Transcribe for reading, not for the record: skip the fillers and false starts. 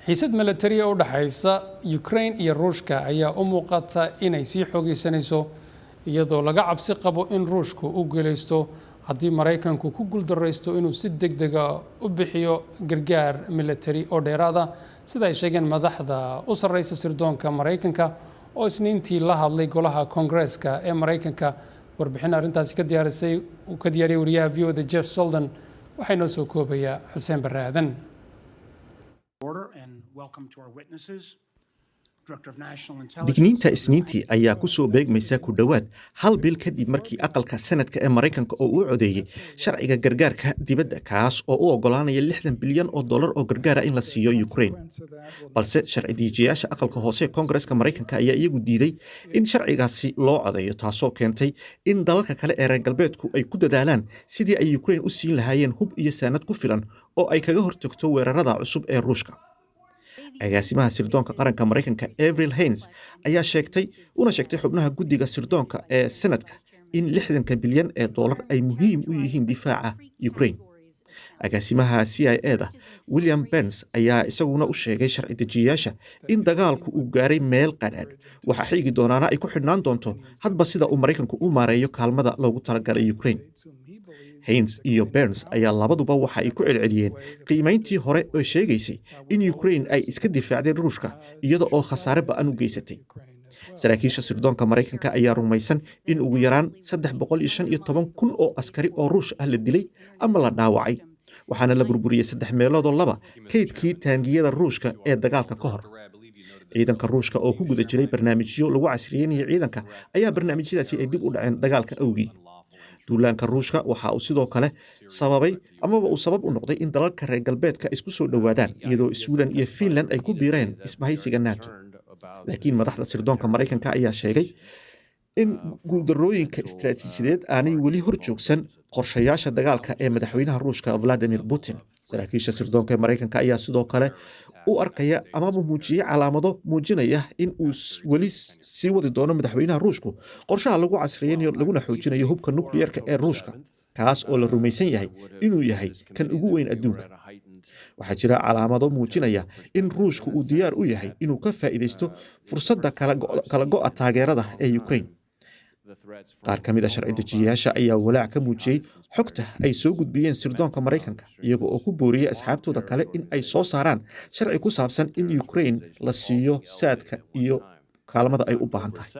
Xiisad milatari oo u dhexaysa Ukraine iyo Ruushka ayaa u muuqata inay sii xoogeysanayso, iyadoo laga cabsi qabo in Ruushku u guuleysto haddii Maraykanku ku guuldaraysto inuu si deg dega u bixiyo gargaar milatari oo dheeraada, sida ay sheegeen madaxda u sarreysa sirdoonka Maraykanka oo Isniintii la hadlay golaha Koongareeska ee Maraykanka. Warbixin arrintaasi ka diyaarisay uu ka diyaariyay wariyaha VOA-da Jeff Seldin waxay noo soo koobayaa Xuseen Barre Aadan. And welcome to our witnesses. Director of National Intelligence. Digniinta Isniintii ayaa ku soo beegmaysa ku dhowaad hal bil kadib markii Aqalka Senadka ee Maraykanka oo uu codeeyey sharciga gargaarka dibadda, kaas oo u ogolaanaya 60 bilyan oo dollar oo gargaara in la siiyo Ukraine. Balse sharci dejiyayaasha aqalka hoose ee Koongareska Maraykanka ayaa iyagu diiday in sharcigaasi loo codeeyo, taasoo keentay in dalalka kale ee reer galbeedku ay ku dadaalaan sidii ay Ukraine u siin lahaayeen hub iyo saanad ku filan oo ay kaga hortagto weerarada cusub ee Ruushka. Agaasimaha sirdoonka qaranka Maraykanka Avril Haines ayaa sheegtay una sheegtay xubnaha guddiga sirdoonka ee Senadka in 60-ka bilyan ee dollar ay muhiim u yihiin difaaca Ukraine. Agaasimaha CIA-da William Burns ayaa isaguna u sheegay sharci dejiyayaasha in dagaalku uu gaaray meel qadhaadh, waxaa xigi doonaana ay ku xidhnaan doonto hadba sida uu Maraykanku u maareeyo kaalmada loogu talagalay Ukraine. Haines iyo Burns ayaa labaduba waxa ay ku celceliyeen qiimayntii hore oo sheegaysay in Ukraine ay iska difaacdeen Ruushka iyada oo khasaare ba'an u geysatay. Saraakiisha sirdoonka Maraykanka ayaa rumaysan in ugu yaraan 315,000 oo askari oo Ruush ah la dilay ama la dhaawacay, waxaana la burburiyey saddex meeloodoo laba kaydkii taangiyada Ruushka ee dagaalka ka hor. Ciidanka Ruushka oo ku guda jiray barnaamijyo lagu casriyeynaya ciidanka ayaa barnaamijyadaasi ay dib u dhaceen dagaalka awgii. Duulaanka Ruushka waxa uu sidoo kale sababay amaba uu sabab u noqday in dalalka reer galbeedka isku soo dhowaadaan, iyadoo Sweden iyo Finland ay ku biireen isbahaysiga NATO. Laakiin madaxda sirdoonka Maraykanka ayaa sheegay in guuldarooyinka istaraatiijiyadeed aanay weli hor joogsan qorshayaasha dagaalka ee madaxweynaha Ruushka Vladimir Putin. Saraakiisha sirdoonka ee Maraykanka ayaa sidoo kale u arkaya amaba muujiyey calaamado muujinaya in uu weli sii wadi doono madaxweynaha Ruushku qorshaha lagu casriyeynayo laguna xoojinayo hubka nukliyeerka ee Ruushka, kaas oo la rumaysan yahay inuu yahay kan ugu weyn adduunka. Waxaa jira calaamado muujinaya in Ruushku uu diyaar u yahay inuu ka faa'iidaysto fursadda kala go'a taageerada ee Ukraine. Qaar ka mid a sharci dejiyayaasha ayaa walaac ka muujiyey xogta ay soo gudbiyeen sirdoonka Maraykanka, iyaga oo ku booriyey asxaabtooda kale in ay soo saaraan sharci ku saabsan in Ukraine la siiyo saadka iyo kaalmada ay u baahan tahay.